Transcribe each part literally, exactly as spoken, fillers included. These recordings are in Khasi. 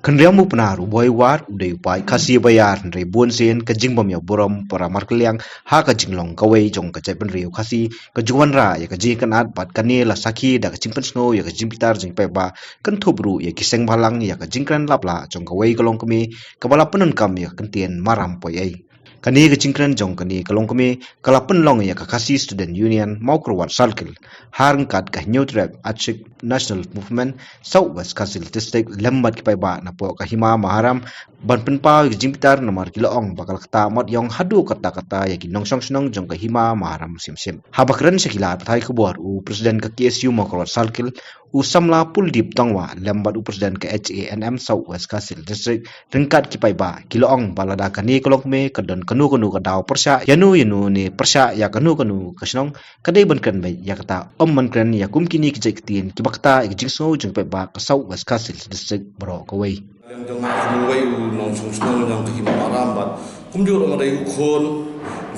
Kynriam u Pnar u Bhoi War u dei u paid Khasi ba ïar, hynrei bun sien ka jingbym ïa burom para markylliang ha ka jinglong kawei jong ka jaitbynriew Khasi ka ju wanrah ïa ka jingkynat bad kane la sakhi da ka jingpynsngew ïa ka jingbitar jingpep ba kynthup ruh ïa ki seng bhalang ïa ka jingkren laplah jong kawei ka longkmie kaba la pyndonkam ïa ka kyntien maram poi ei. Kane ka jingkren jong kane ka longkmie ka la pynlong ïa ka Khasi Student Union Mawkyrwat Circle ha ryngkat ka Hynñiewtrep Achik National Movement South West Khasi Hills District lem bad ki paidbah napoh ka Hima Maharam ban pynpaw ïa ka jingbitar namar ki la ong ba ka la ktah mat ïong haduh katta katta ïa ki nongshong shnong jong ka Hima Maharam shim shim. Haba kren sha ki lad pathai khubor u President ka K S U Mawkyrwat Circle u samla Puldip Tongwa lem bad u President ka H A N M South West Khasi Hills District ryngkat ki paidbah ki la ong ba lada kane ka longkmie ka don kano kano ka daw pyrshah ïano ïano ne pyrshah ïa kano kano ka shnong ka dei ban kren beit ïa kata, ym ban kren ïa kum kine ki jait ktien kiba ktah ïa ka jingsngew jong ki paidbah ka South West Khasi Hills District baroh kawei. Jong nga kum uwei u nongshong shnong jong ka Hima Maharam bad kumjuh ruh nga dei u khun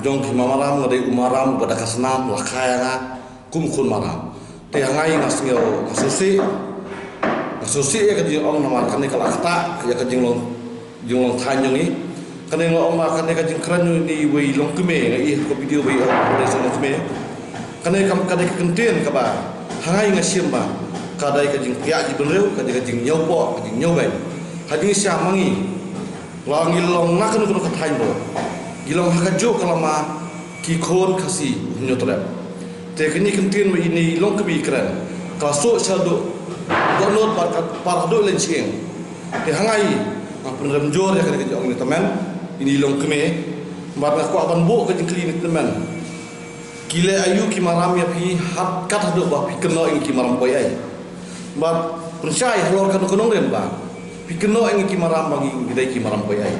jong ka Hima Maharam, nga dei u maram uba da ka snam la kha ïa nga kum u khun maram. Te ha nga nga sngew nga sngewsih, nga sngewsih ïa ka jingong namar kane ka la ktah ïa ka jinglong, jinglong thaiñ jong ngi. Kane nga ong ba kane ka jingkren jong ine iwei i longkmie, nga ïohi ha ka video ba i ong ba dei sa longkmie. Kane kam, ka dei ka kyntien kaba ha nga nga shim ba ka dei ka jingpynïaid bynriew, ka dei ka jingñiewpoh, ka jingñiewbeiñ. Ha jingshisha ma ngi, la ngi long na kano kano ka thaiñ ruh, ngi long ha kajuh ka lama ki khun Khasi u Hynñiewtrep. Te kane ka kyntien ba ine i longkmie i kren ka la suk shaduh dohnud bad ka par haduh lynchieng. Te ha nga nga pynrem jur ïa kane ka jingong ine i tymmen, ine i longkmie, bad nga kwah ban buh ka jingkylli ine i tymmen. Ki leh aïu ki maram ïa phi, ha kat haduh ba phi kynnoh ïa ngi ki maram poi ei? Bad pynshai halor kano ka nongrim ba phi kynnoh ïa ngi ki maram ba ngi, ngi dei ki maram poi ei?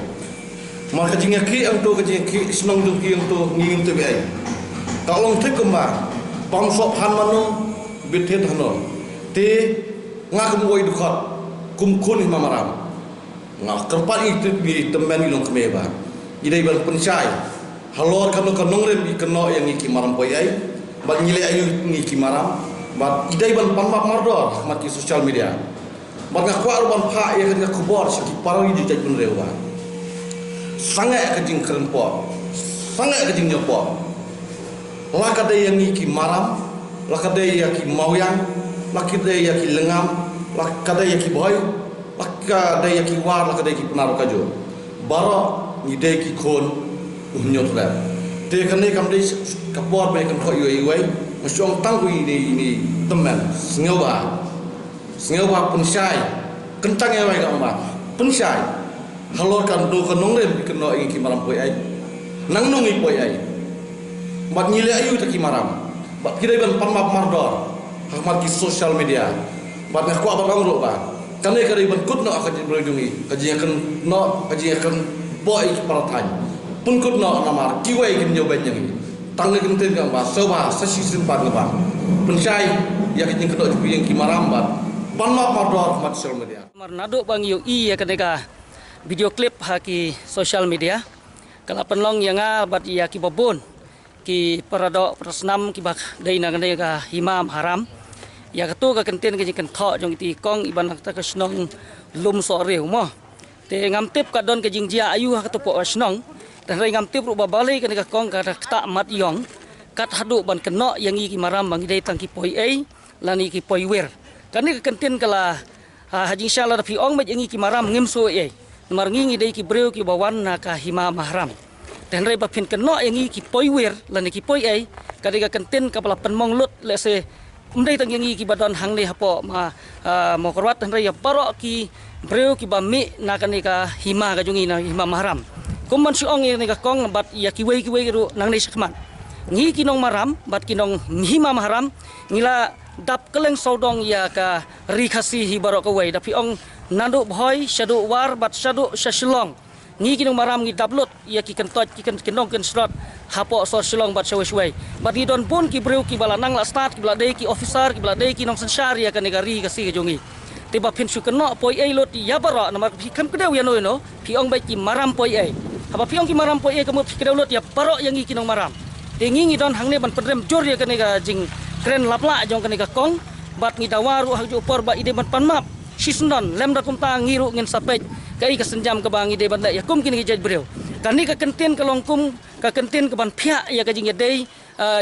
Namar ka jingïakhih hangto, ka jingïakhih shnong jong phi hangto ngi ngim tip ei. Ka long thik kumba bam sop han mano bit thied hano. Te nga kum uwei u dkhot, kum khun Hima Maram, nga kyrpad ïa ngi tymmen i longkmie ba ngi dei ban pynshai halor kano ka nongrim i kynnoh ïa ngi ki maram poi ei, bad ngi leh aïu ïa ngi ki maram, bad i dei ban pan map mardor ha khmat ki social media. Bad nga kwah ruh ban phah ïa kane ka khubor sha ki para ri jait bynriew ba sangeh ka jingkren poh, sangeh ka jingñiewpoh. La ka dei ïa ngi ki maram, la ka dei ïa ki mawiang, la ka dei ïa ki lyngngam, la ka dei ïa ki Bhoi, la ka dei ïa ki War, la ka dei ki Pnar, kajuh baroh ngi dei ki khun u Hynñiewtrep. Te kane kam dei ka por ba ïa kynthoh iwei iwei, nga shu ong tang ine ine i tymmen, sngewbha, sngewbha pynshai. Kyntang iwei ka ong ba pynshai halor kano ka nongrim i kynnoh ïa ngi ki maram poi ei, nangno ngi poi ei, bad ngi leh aïu ïa kita ki maram, bad ki dei ban pan map mardor ha khmat ki social media. Bad nga kwah ban ong ruh ba kane ka dei ban kut noh ha ka jingïakynnoh, ka jingïakynnoh, ka jingïakynnoh ïa ki para thaiñ. Pynkut noh namar kiwei kin ïoh beit ïa ngi. Tang ka kyntien ka ong ba sngewbha sa shisien pat nga ba pynshai ïa ka jingkynnoh jong phi ïa ngi ki maram bad pan map mardor ha khmat social media. Namar naduh ba ngi ïohi ïa kane ka video clip ha ki social media, ka la pynlong ïa nga bad ïa kiba bun ki para doh para snam kiba dei na kane ka Hima Maharam ïa kato ka kyntien ka jingkynthoh jong iti i kong iba na kata ka shnong Lumsohriew mo. Te ngam tip ka don ka jingjia aïu ha kato poh ka shnong, te hynrei ngam tip ruh ba balei kane ka kong ka da ktah mat ïong kat haduh ban kynnoh ïa ngi ki maram ba ngi dei tang ki poi ei lane ki poi wir. Kane ka kyntien ka la, ha, ha jingshisha lada phi ong beit ïa ngi ki maram ngim shu ïohi ei, namar ngi ngi dei ki briew kiba wan na ka Hima Maharam. Te hynrei ba phin kynnoh ïa ngi ki poi wir lane ki poi ei, ka dei ka kyntien kaba la pynmong lut, lehse ym dei tang ïa ngi kiba don hangne hapoh ma, ah, Mawkyrwat, hynrei ïa baroh ki briew kiba mih na kane ka hima ka jong ngi, na Hima Maharam. Kum ban shu ong ïa kane ka kong bad ïa kiwei kiwei ruh nangne shakhmat, ngi ki nong Maram bad ki nong Hima Maharam ngi la dap kylleng sawdong ïa ka ri Khasi hi baroh kawei. Da phi ong naduh Bhoi shaduh War bad shaduh sha Shillong, ngi ki nong Maram ngi dap lut ïa ki kyntoit, ki kyn-, ki nongkynshlur hapoh sor Shillong bad shawei shawei. Bad ngi don bun ki briew kiba la nang la stad, kiba la dei ki officer, kiba la dei ki nongsynshar ïa kane ka ri Khasi ka jong ngi. Te ba phin shu kynnoh poi ei lut ïa baroh, namar phi khlem kdew ïano ïano, phi ong beit ki maram poi ei. Haba phi ong ki maram poi ei, ka mut phi kdew lut ïa baroh ïa ngi ki nong Maram. Te ngi ngi don hangne ban pynrem jur ïa kane ka jingkren laplah jong kane ka kong, bad ngi dawa ruh ha kajuh ka por ba i dei ban pan map Shisien don lem da kumta ngi ruh ngin sa peit kaei ka sienjam kaba ngi dei ban leh ïa kum kine ki jait briew. Kane ka kyntien ka long kum ka kyntien kaban phiah ïa ka jingïadei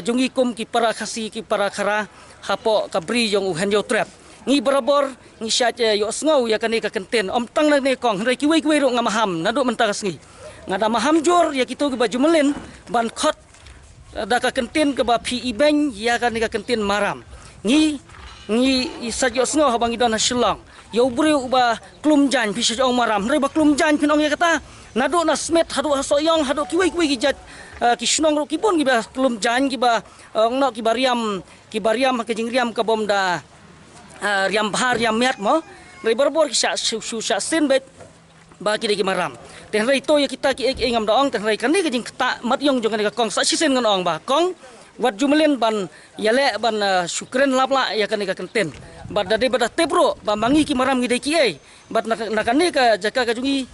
jong ngi kum ki para Khasi ki para Khara hapoh ka bri jong u Hynñiewtrep. Ngi barabor ngi shait ïohsngew ïa kane ka kyntien, ym tang na kane kong hynrei kiwei kiwei ruh nga maham naduh mynta ka sngi. Nga da maham jur ïa kito kiba ju mlien ban khot da ka kyntien kaba phi ibeiñ ïa kane ka kyntien maram. Ngi ngi sa ïohsngew haba ngi don ha Shillong ïa u briew uba klum jaiñ phi sa ong maram, hynrei ba klum jaiñ phin ong ïa kata. Naduh na Smit haduh ha Sohiong haduh kiwei kiwei ki jait ki shnong ruh ki bun kiba klum jaiñ kiba ong noh kiba riam kiba riam ha ka jingriam ka bym da riam bha riam miat mo. Hynrei barabor ki shah shu shah sien beit ba ki dei ki maram. Te hynrei to ïa kita ki ek ei ngam da ong, te hynrei kane ka jingktah mat ïong jong kane ka kong sa shisien ngan ong ba kong wat ju mlien ban ïaleh ban shu kren lap lah ïa kane ka kyntien. Bad da dei ba da tip ruh ba ma ngi ki maram ngi dei ki ei. Bad na kane ka jaka ka jong ngi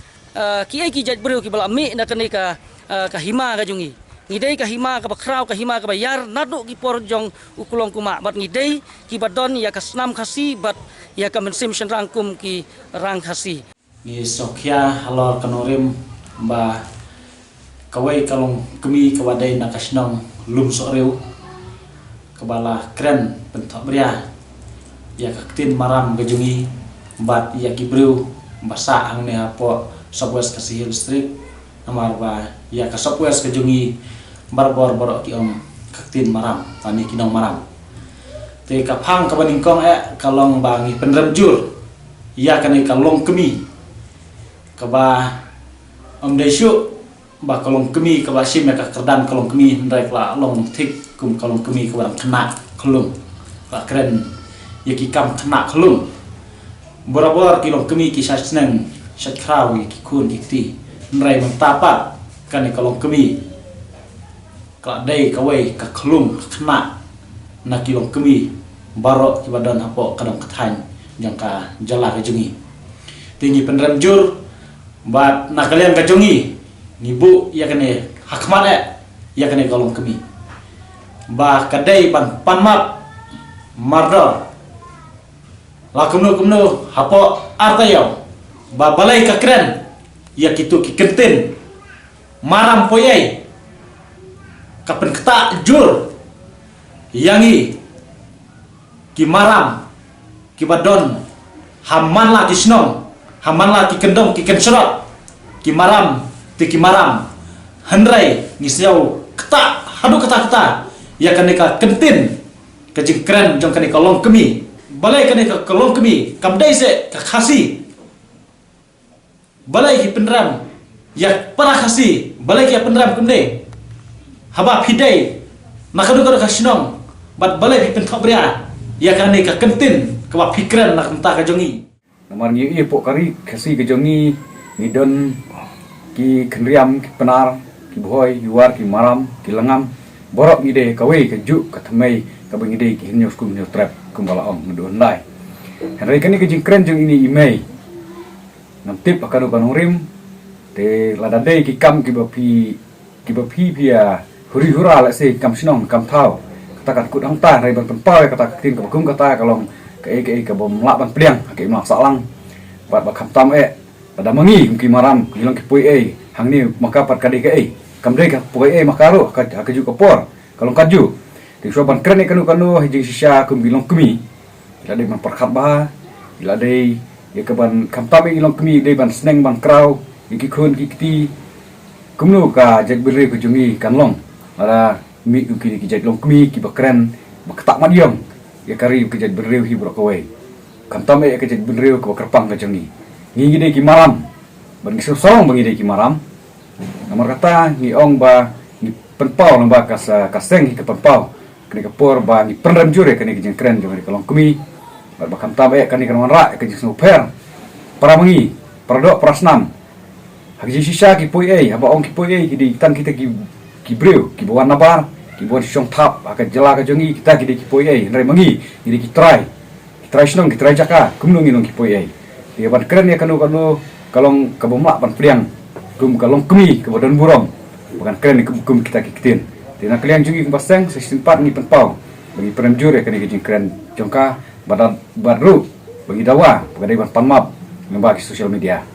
ki ei ki jait briew kiba la mih na kane ka ka hima ka jong ngi. Ngi dei ka hima kaba khraw, ka hima kaba ïar naduh ki por jong u Klong Kumah bad ngi dei kiba don ïa ka snam Khasi bad ïa ka mynsiem shynrang kum ki rang Khasi. Ngi sngewkhia halor ka nongrim ba kawei ka longkmie kaba dei na ka shnong Lumsohriew kaba la kren pynthohbria ïa ka ktien maram ka jong ngi bad ïa ki briew ba sah hangne hapoh South West Khasi Hills District. Namar ba ïa ka South West ka jong ngi barabor baroh ki ong ka ktien maram lane ki nong maram. Te ka phang kaba nyngkong eh ka long ba ngi pynrem jur ïa kane ka longkmie kaba ym dei shuh ba ka longkmie kaba shim ïa ka kyrdan ka longkmie, hynrei ka la long thik kum ka longkmie kaba dang khynnah khyllung, ka la kren ïa ki kam khynnah khyllung. Barabor ki longkmie ki shait sneng shait khraw ïa ki khun ki kti, hynrei mynta pat kane ka longkmie ka la dei kawei ka khyllung ka khynnah na ki longkmie baroh kiba don hapoh ka dong ka thaiñ jong ka jylla ka jong ngi. Te ngi pynrem jur bad na ka liang ka jong ngi ngi buh ïa kane ha khmat eh ïa kane ka longkmie ba ka dei ban pan map mardor la kumno kumno hapoh ar taïew ba balei ka kren ïa kito ki kyntien maram poi ei. Ka pynktah jur ïa ngi ki maram kiba don ha man la ki shnong, ha man la ki kyndong ki kynshrot, ki maram te ki maram. Hynrei ngi sngew ktah haduh katta katta ïa kane ka kyntien ka jingkren jong kane ka longkmie. Balei kane ka longkmie kam dei seh ka Khasi? Balei ki pynrem ïa para Khasi? Balei ki pynrem kumne haba phi dei na kano kano ka shnong? Bad balei phi pynthok bria ïa kane ka kyntien kaba phi kren na ka bynta ka jong ngi? Namar ngi ïohi hapoh ka ri Khasi ka jong ngi, ngi don ki khynriam, ki Pnar, ki Bhoi, ki War, ki Maram, ki Langam. Baroh ngi dei kawei ka juk ka thymmei kaba ngi dei ki Hynñiewskum Hynñiewtrep kumba la ong naduh hyndai. Hynrei kane ka jingkren jong ine i mei, ngam tip ha kano ka nongrim. Te lada dei ki kam kiba phi kiba phi phi ïa huri hura lehse kam shnong kam thaw, kata kan kut hangta. Hynrei ban pynpaw ïa kata ka ktien kaba kum kata ka long kaei kaei kabym lah ban pdiang ha ka imlang sahlang. Bad ba khamtam eh lada ma ngi kum ki maram ngi long ki poi ei hangne, ma ka pat ka dei kaei? Kam dei ka poi ei ma ka ruh ha ka, ha kajuh ka por. Ka long kajuh. Te shuwa ban kren ïa kano kano ha jingshisha kum ki longkmie, ki la dei ban pyrkhat bha, ki la dei ïa ka ban khamtam ïa ki longkmie dei ban sneng ban kraw ïa ki khun ki kti. Kumno ka jaitbynriew ka jong ngi kan long lada mih kum kine ki jait longkmie kiba kren ba ktah mat ïong ïa ka ri ka jaitbynriew hi baroh kawei, khamtam eh ïa ka jaitbynriew kaba kyrpang ka jong ngi? Ngi ngi dei ki maram bad ngi sngewsarong ba ngi dei ki maram. Namar kata ngi ong ba ngi pynpaw, namar ka sa, ka seng hi ka pynpaw kane ka por ba ngi pynrem jur ïa kane ka jingkren jong kane ka longkmie. Bad ba khamtam eh kane kan wanrah ïa ka jingsngewpher para ma ngi, para doh para snam. Ha ka jingshisha ki poi ei, haba ong ki poi ei ki dei tang kita ki, ki briew kiba wan nabar, kiba wan shong thap ha ka jylla ka jong ngi, kita ki dei ki poi ei. Hynrei ma ngi ngi dei ki trai, ki trai shnong, ki trai jaka, kumno ngin long ki poi ei? Te ban kren ïa kano kano ka long kabym lah ban pdiang kum ka longkmie kaba don burom ba kan kren kum, kum kita ki ktien. Te na ka liang jong ngi kum ka seng sa shisien pat ngi pynpaw ba ngi pynrem jur ïa kane ka jingkren jong ka. Bad, bad ruh Ba ngi dawa ba ka dei ban pan map lyngba ki social media.